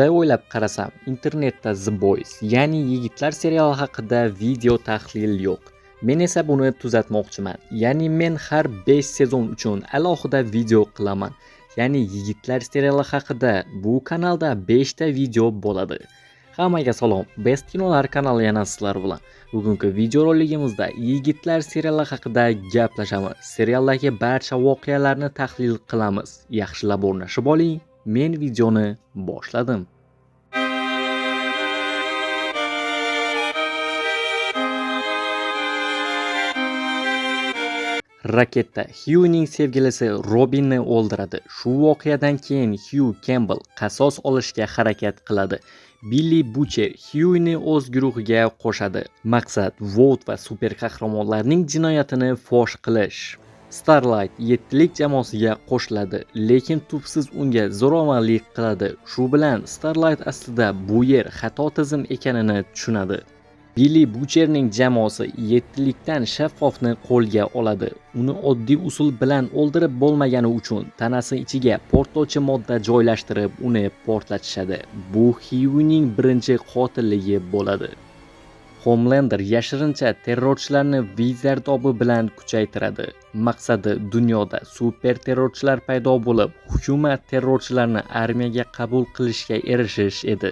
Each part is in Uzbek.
Bunday o'ylab qarasam, internetda The Boys, ya'ni Yigitlar seriali haqida video tahlil yo'q. Men esa buni tuzatmoqchiman. Ya'ni men har 5 sezon uchun alohida video qilaman. Ya'ni Yigitlar seriali haqida bu kanalda 5 ta video bo'ladi. Hammaga salom. Best Kinolar kanali yana sizlar bilan. Bugungi videoroligimizda Yigitlar seriali haqida gaplashamiz. Serialdagi barcha voqealarni tahlil qilamiz. Yaxshilab o'rnashib oling. Men videoni boshladim. Raketa Xyuning sevgilisi Robinni o'ldiradi. Shu voqeadan keyin Xyu Kembel qasos olishga harakat qiladi. Billy Butcher Xyuni o'z guruhiga qo'shadi. Maqsad Vought va super qahramonlarning jinoyatini fosh qilish. Starlight yettilik jamoasiga qo'shiladi, lekin tubsiz unga zo'ravonlik qiladi. Shu bilan Starlight aslida bu yer xato tizim ekanini tushunadi. Billy Butcherning jamoasi yettilikdan Shaffofni qo'lga oladi. Uni oddiy usul bilan o'ldirib bo'lmagani uchun tanasi ichiga portlovchi modda joylashtirib, uni portlatishadi. Bu Xyuning birinchi qotilligi bo'ladi. Homelander yashirincha terrorchilarni V zardobi bilan kuchaytiradi. Maqsadi dunyoda super terrorchilar paydo bo'lib, hukumat terrorchilarni armiyaga qabul qilishga erishish edi.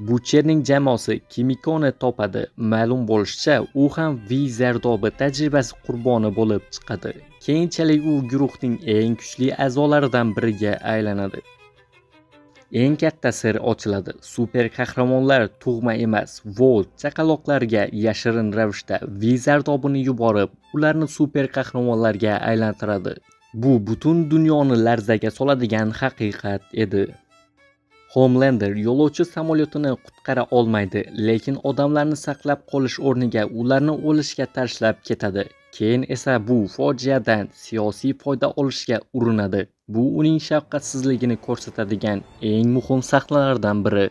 Butcherning jamoasi Kimikoni topadi. Ma'lum bo'lishicha, u ham V zardobi tajribasi qurboni bo'lib chiqadi. Keyinchalik u guruhning eng kuchli a'zolaridan biriga aylanadi. Eng katta sir ochiladi. Super qahramonlar tug'ma emas, Vought chaqaloqlarga yashirin ravishda V zardobini yuborib, ularni super qahramonlarga aylantiradi. Bu butun dunyoni larzaga soladigan haqiqat edi. Homelander yo'lovchi samolyotini qutqara olmaydi, lekin odamlarni saqlab qolish o'rniga ularni o'lishga tashlab ketadi. Keyin esa bu fojiadan siyosiy foyda olishga urinadi. Bu uning shafqatsizligini ko'rsatadigan eng muhim sahnalardan biri.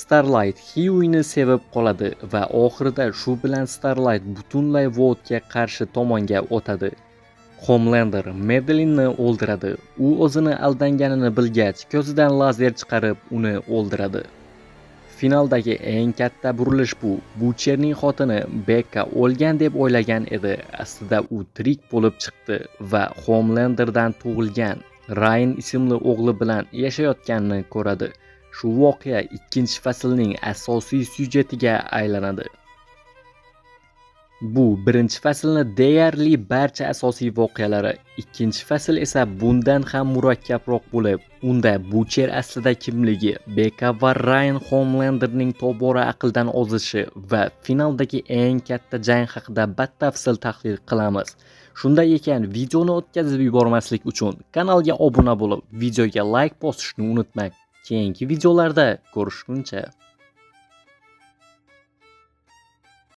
Starlight Xyuini sevib qoladi va oxirida shu bilan Starlight butunlay Vought-ga qarshi tomonga o'tadi. Homelander Madelinni o'ldiradi. U o'zini aldanganini bilgach, ko'zidan lazer chiqarib uni o'ldiradi. Finaldagi eng katta burilish bu Butcherning xotini Bekka o'lgan deb o'ylagan edi. Aslida u tirik bo'lib chiqdi va Homelanderdan tug'ilgan Ryan ismli o'g'li bilan yashayotganini ko'radi. Shu voqea ikkinchi faslning asosiy syujetiga aylanadi. Bu birinchi faslni deyarli barcha asosiy voqealari. Ikkinchi fasl esa bundan ham murakkabroq bo'lib, unda Butcher aslida kimligi, Bekka va Ryan Homelanderning tobora aqldan ozishi va finaldagi eng katta jang haqida batafsil tahlil qilamiz. Shunday ekan, videoni o'tkazib yubormaslik uchun kanalga obuna bo'lib, videoga like bosishni unutmang. Keyingi videolarda ko'rishguncha.